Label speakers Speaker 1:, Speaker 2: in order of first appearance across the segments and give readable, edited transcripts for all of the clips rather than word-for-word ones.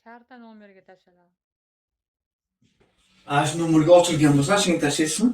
Speaker 1: Karta nomeriga tashlanadi.
Speaker 2: Ana shu nomerga ochilgan bo'lsa, shunga tashlaysizmi?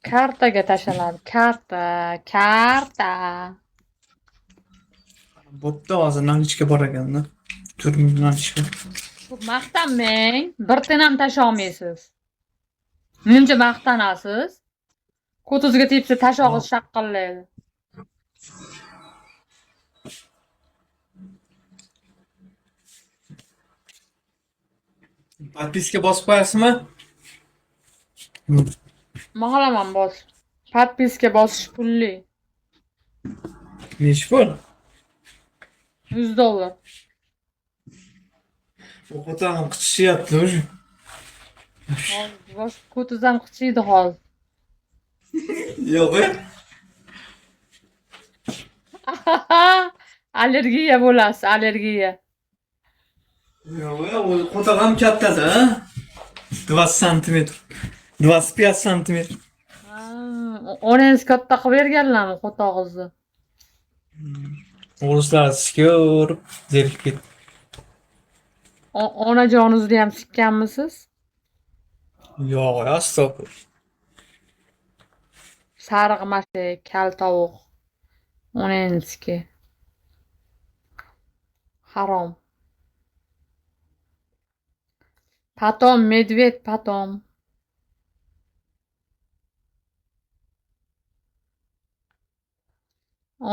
Speaker 1: Kartaga tashlanadi. Karta, karta.
Speaker 2: Bo'pti, hozir наличка bor ekanda. 4000 наличка.
Speaker 1: Ko'p maqtanmang. Bir tiyin ham tasholmaysiz. Menimcha maqtanasiz. Ko'tingizga tepsa tashog'ingiz shaqqillaydi.
Speaker 2: Подписка bosib qo'yasizmi?
Speaker 1: Ma'laman bos. Подписка bosish pulli.
Speaker 2: Nechi pul?
Speaker 1: $100.
Speaker 2: O'qotam qichishyapti уже.
Speaker 1: Hozir bos, ko'tingiz ham qichiydi hozir.
Speaker 2: Yo'q, e?
Speaker 1: Allergiya bo'lasiz, allergiya.
Speaker 2: Yo'q, e, o'zi qo'tog'am kattada, a? 20 santimetr. 25 santimetr.
Speaker 1: Ha, onangiz katta qilib berganlarmi qo'tog'ingizni?
Speaker 2: O'rislar ko'rib zerikib ketdi.
Speaker 1: Onajoningizni ham sikkanmisiz?
Speaker 2: Yo'q, astag'firullah.
Speaker 1: Sariq mashak, kal tovuq. Onangizniki. Harom. Потом, медведь, потом.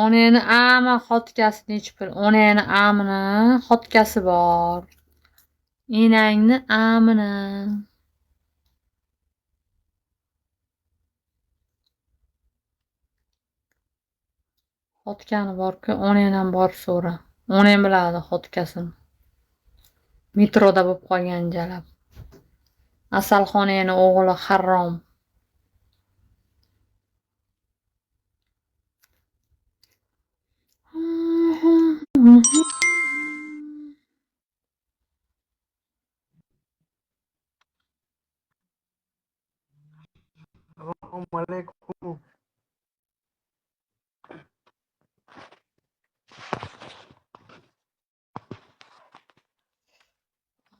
Speaker 1: Onangni ami xotkasi nechi pul? Onangni amini xotkasi bor. Enangni amini. Xotkani bor-ku, onangdan borib so'ra. Onang biladi xotkasini. Metroda bo'lib qolgan jalab. Asalxonangni o'g'li harrom.
Speaker 3: Assalomu alaykum.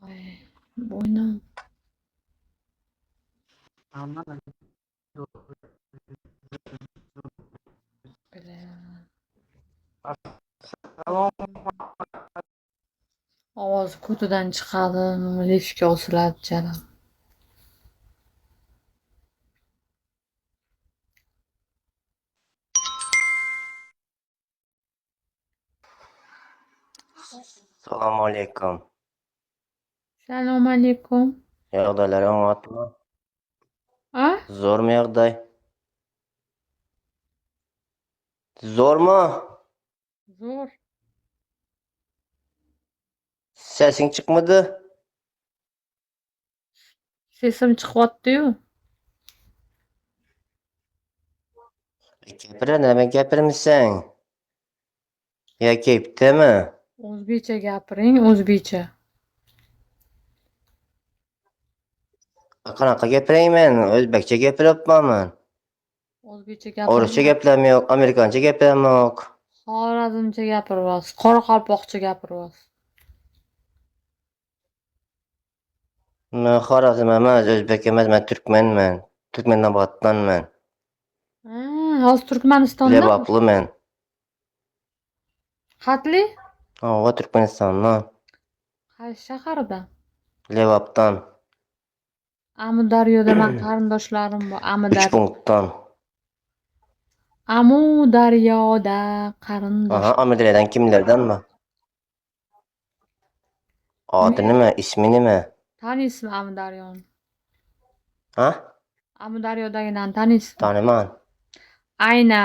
Speaker 1: Ay, bo'ynim.
Speaker 3: Hamma
Speaker 1: Бля.
Speaker 3: Assalomu
Speaker 1: Ovozi ko'tidan chiqadi, liftga osiladi jalab.
Speaker 4: Assalomu alaykum.
Speaker 1: Assalomu alaykum.
Speaker 4: Ýagdaýlar oňatmy?
Speaker 1: A?
Speaker 4: Zormy ýagdaý? Zormy?
Speaker 1: Zo'r.
Speaker 4: Sesiň çykmady?
Speaker 1: Sesim chiqyapti-yu.
Speaker 4: Gapir, näme gapirmysan? Ýa keýpdemi?
Speaker 1: O'zbekcha gapiring, o'zbekcha.
Speaker 4: Qanaqa gapiray men? O'zbekcha gapiryapman.
Speaker 1: O'zbekcha
Speaker 4: Orusça
Speaker 1: gapiring.
Speaker 4: geplemok, Amerikança geplemok.
Speaker 1: Xorazmcha gapiryapsiz, qoraqalpoqcha gapiryapsiz.
Speaker 4: Men Xorazm emas, o'zbek emas, men turkmanman. Turkmenabatdanman.
Speaker 1: Ha, hozir Turkmanistondami?
Speaker 4: Lebaply men.
Speaker 1: Qatli?
Speaker 4: Hawa, Türkmenistandan.
Speaker 1: Qaysi shaharda?
Speaker 4: Lebapdan.
Speaker 1: Amudaryoda man qarindoshlarim bor.
Speaker 4: Üç
Speaker 1: Amudaryo.
Speaker 4: punktdan.
Speaker 1: Amudaryoda qarindosh.
Speaker 4: Aha, Amudaryodan kimlerdenmi? Ady nime, ismi nime?
Speaker 1: Taniysizmi Amudaryoni?
Speaker 4: Ha?
Speaker 1: Amudaryodagilarni taniysizmi?
Speaker 4: Tanyman.
Speaker 1: Ayna,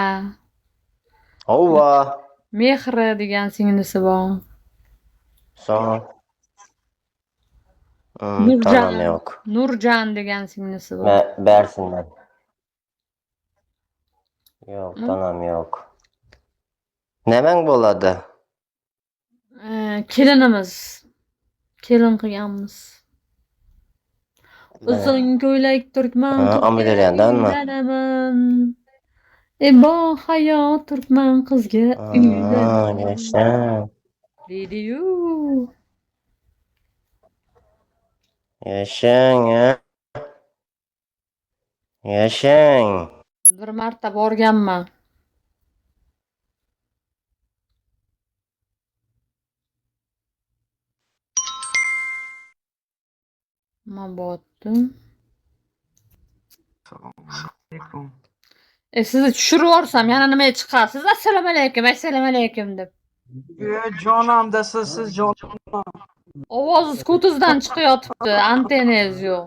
Speaker 4: Hawa.
Speaker 1: Mehri degan singlisi bor.
Speaker 4: Soň.
Speaker 1: Nurjan,
Speaker 4: Tanam ýok.
Speaker 1: Nurjan degan singlisi bor.
Speaker 4: Me bersinler. Ýok,
Speaker 1: Hı?
Speaker 4: tanam ýok. Nämäň bolady?
Speaker 1: Kelinimiz. Kelin qilganmiz. Uzun ko'ylak turkman
Speaker 4: Ha,
Speaker 1: qizga
Speaker 4: Amudaryodanmi?
Speaker 1: uylanaman. E bahayo turkman qizga
Speaker 4: Aa, yashang.
Speaker 1: Deydi-yu.
Speaker 4: Yashang, a. Yashang.
Speaker 1: Bir marta borganman. Nima bo'lyapti?
Speaker 3: Assalomu alaykum.
Speaker 1: E sizni tushirib yuborsam yana nimaga chiqasiz? Assalomu alaykum, assalomu alaykum deb.
Speaker 3: Jonam siz jonim.
Speaker 1: Ovozingiz ko'tingizdan chiqayotibdi, antennangiz yo'q.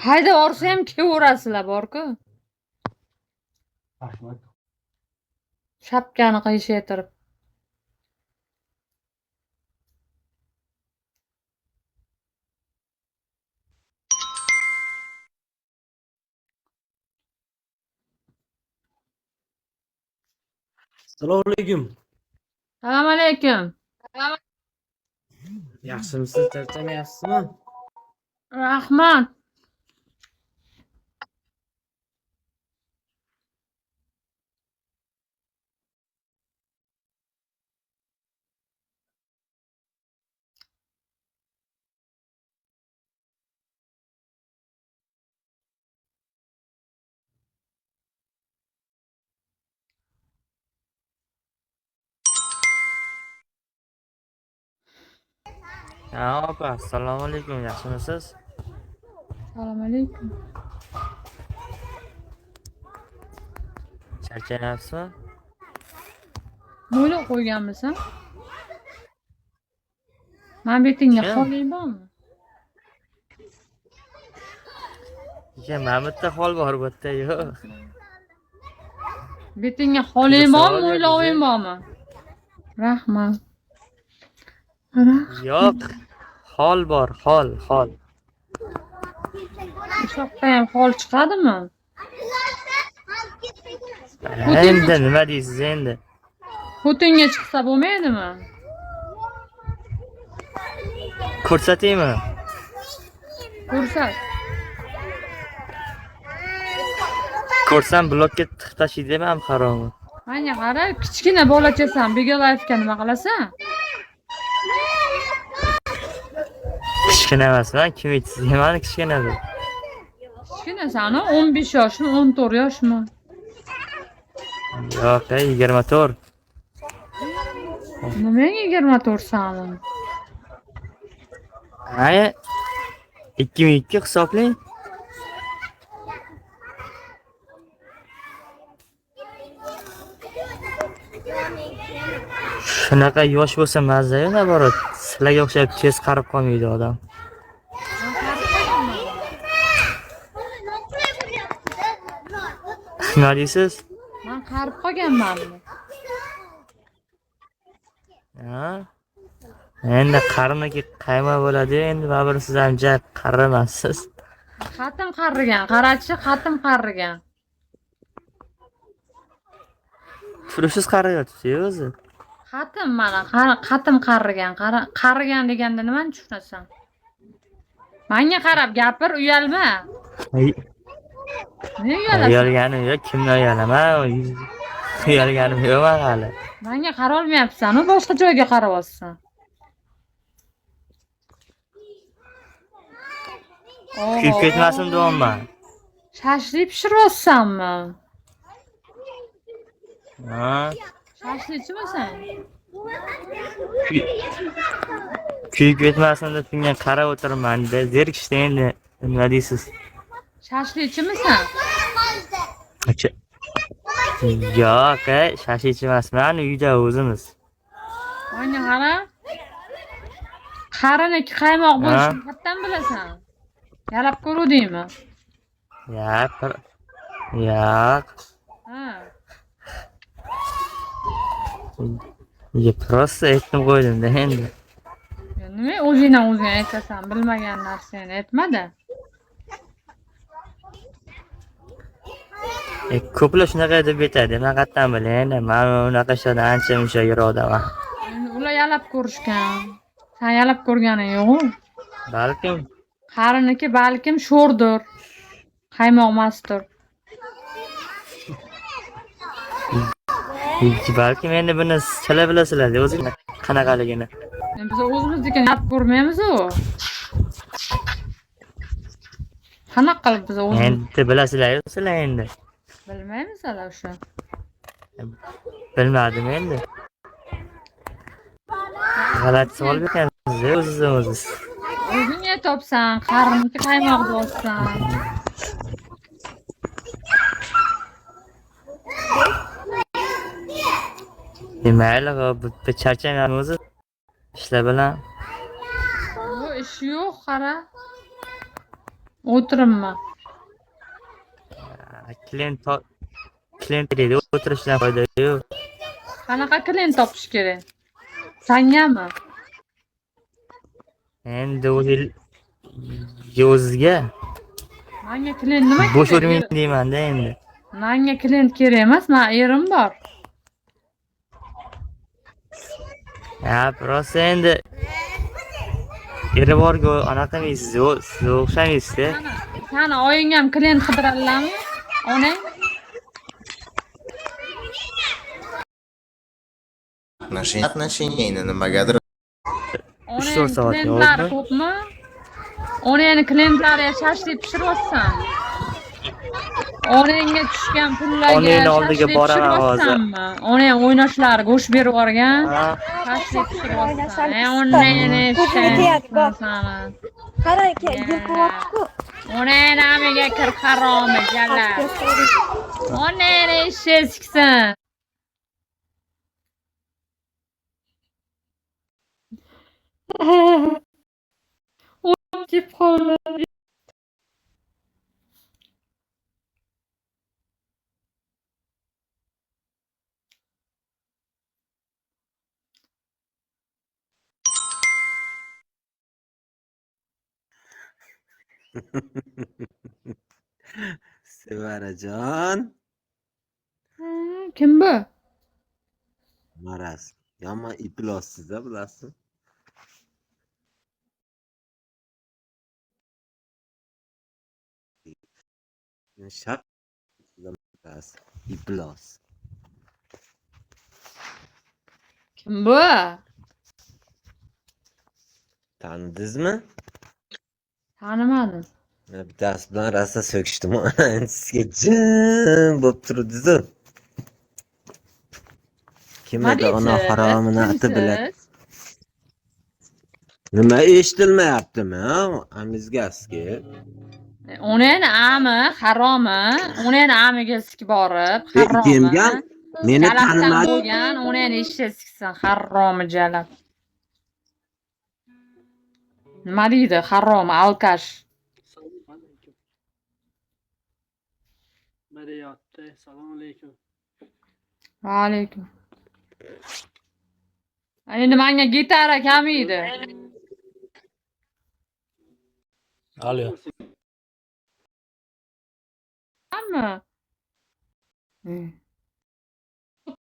Speaker 1: Haydab yuborsa ham kelaverasizlar bor-ku. Shapkani qiyshaytirib.
Speaker 5: Assalomu alaykum.
Speaker 1: Assalomu alaykum.
Speaker 5: Yaxshimisiz? Charchamayapsizmi?
Speaker 1: Rahmat.
Speaker 5: Ha, opa, assalomu alaykum. Yaxshimisiz?
Speaker 1: Assalomu alaykum.
Speaker 5: Charchamayapsizmi?
Speaker 1: Mo'ylab qo'yganmisan? Mana betingga
Speaker 5: Kim?
Speaker 1: xoling bormi?
Speaker 5: Aka, mana bu yerda xol bor, bu yerda yo'q.
Speaker 1: Betingga xoling
Speaker 5: Juda
Speaker 1: bormi,
Speaker 5: savol
Speaker 1: mo'yloving
Speaker 5: berdi.
Speaker 1: bormi? Rahmat. Rahmat.
Speaker 5: Yo'q. Xol bor, xol, xol.
Speaker 1: O'sha ham xol chiqadimi?
Speaker 5: Endi nima deysiz endi?
Speaker 1: Putinga chiqsa bo'lmaydimi?
Speaker 5: Ko'rsataymi?
Speaker 1: Ko'rsat.
Speaker 5: Ko'rsam blokka tiqib tashlaydi ham haromi.
Speaker 1: Manga qara, kichkina bolachasan, Biga Life'ga nima qilasan?
Speaker 5: Kichkina emasman, kim aytdi sizga mani kichkina deb?
Speaker 1: Kichkinasan, 15 yoshmi, 14 yoshmi?
Speaker 5: Yo'q, 24.
Speaker 1: Nimaga 24 san?
Speaker 5: Ha, 2002 hisoblang. Shunaqa yosh bo'lsa mazza-yu naborot. Sizlarga o'xshab tez qarib qolmaydi odam. Nima deysiz?
Speaker 1: Men qarib qolganmanmi?
Speaker 5: Ha? Endi qariniki qayma bo'ladi, endi baribir siz ham ja qarimassiz.
Speaker 1: Qatim qarigan, qarachi, qatim qarigan.
Speaker 5: Turishsiz qarayotibsiz o'zi.
Speaker 1: Qatim mana, qara, qatim qarigan, qara, qarigan deganda nimani tushunasan? Menga qarab gapir, uyalma. Nega uyalasan?
Speaker 5: Uyalganim yo'q, kimdan uyalaman? Uyalganim yo'q man hali.
Speaker 1: Menga qarolmayapsan, u boshqa joyga qarayapsan.
Speaker 5: Kuyib ketmasin deyapman.
Speaker 1: Shashlik pishiryapsanmi?
Speaker 5: Ha?
Speaker 1: Shashlikchimisan?
Speaker 5: Kuyib ketmasin deb shunga qarab o'tiribman. Zerikishdi endi. Nima deysiz?
Speaker 1: Shashlikchimisan?
Speaker 5: Yo'q, shashlikchi emasman, uyda o'zimiz.
Speaker 1: Menga qara. Qariniki qaymoq bo'lishini qayerdan bilasan? Yalab ko'ruvdingmi?
Speaker 5: Yo'q, yo'q.
Speaker 1: Ha.
Speaker 5: Ya, просто aytdim qo'ydim-da endi.
Speaker 1: Ya nima o'zingdan o'zing aytasan, bilmagan narsangni aytma-da.
Speaker 5: Ko'plar shunaqa deb aytadi. Men qayerdan bilay endi? Men unaqa ishlardan ancha muncha yiroqdaman.
Speaker 1: Endi ular yalab ko'rishgan. Sen yalab ko'rganing yo'q-u.
Speaker 5: Balkim
Speaker 1: Qariniki balkim sho'rdir. Qaymoq emasdir.
Speaker 5: Balkim endi buni chala bilasizlar, o'zi qanaqaligini.
Speaker 1: Biz o'zimiznikini gap ko'rmaymiz-u. Qanaqa qilib biz o'zimiz
Speaker 5: Endi bilasizlar, sizlar endi.
Speaker 1: bilmaymiz hali o'sha.
Speaker 5: Bilmadim endi. G'alati savol bergansiz o'zingizdan o'zingiz.
Speaker 1: O'zing aytyapsan, qariniki qaymoq deyapsan.
Speaker 5: Mayli, bitta charchamayapman o'zi. Ishlar bilan.
Speaker 1: Bu ish yo'q, qara. O'tiribman.
Speaker 5: Klient deydi, o'tirishdan foyda yo'q.
Speaker 1: Qanaqa klient topish kerak? Sangami?
Speaker 5: Endi o'zi o'zizga
Speaker 1: Manga klient nima
Speaker 5: bo'sh
Speaker 1: kerak?
Speaker 5: o'tirmang deyman-da endi.
Speaker 1: Manga klient kerak emas, men erim bor.
Speaker 5: Ha, rosa endi eri borku, anaqa qilmaysiz, siz o'xshamaysiz-da.
Speaker 1: Sani oying ham klient qidiradilarmi? Onang?
Speaker 6: Отношения nimagadir
Speaker 1: Onang
Speaker 5: 3-4 soat
Speaker 1: klientlari
Speaker 5: yo'qmi?
Speaker 1: ko'pmi? Onangni klientlariga shashlik pishiryapsan. Onangga tushgan pullarga
Speaker 5: Onangni oldiga
Speaker 1: shashlik
Speaker 5: boraman hozir.
Speaker 1: pishiryapsanmi? Onang o'ynashlari go'sht berib yuborgan.
Speaker 5: Ha,
Speaker 1: Shashlik pishiryapsan.
Speaker 7: O'ynashlar
Speaker 1: Ey onangni
Speaker 7: Ko'zimga tegadi, bor.
Speaker 1: sani.
Speaker 7: Qara, yirtilyapti-ku.
Speaker 1: Onangni amiga kir haromi jala. Onangni ishi siksin. O'tib qoldi.
Speaker 8: Sevarajon.
Speaker 1: Kim bu?
Speaker 8: Maraz. Yomon iflossiz-a bilasiz. Shart maraz. Iflos.
Speaker 1: Kim bu?
Speaker 8: Tanidingizmi?
Speaker 1: Tanimadim.
Speaker 8: Men bittasi bilan rosa so'kishdim. Endi sizga jim bo'lib turdiz-u. Kim
Speaker 1: Nima
Speaker 8: edi ona
Speaker 1: deysiz?
Speaker 8: haromini ati bilan?
Speaker 1: Kimsiz?
Speaker 8: Nima eshitilmayaptimi? Ha? Amizga sizga.
Speaker 1: Onang ami, haromi, onang amiga sikib borib, haromi.
Speaker 8: Demgan meni
Speaker 1: Jalabdan
Speaker 8: tanimadi.
Speaker 1: bo'lgan, onang ishi siksin, haromi jalab. Nima deydi? Haromi, alkash.
Speaker 9: Assalomu alaykum. Nima deyapti? Assalomu alaykum.
Speaker 1: Va alaykum. Endi menga gitara kamaydi.
Speaker 5: Alo.
Speaker 1: Hamma.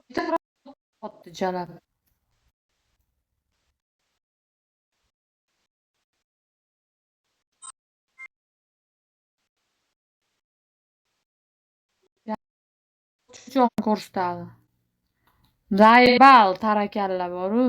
Speaker 1: Gitara otdi jalab. Chuchoq ko'rsatadi. Zaybal tarakalla boru.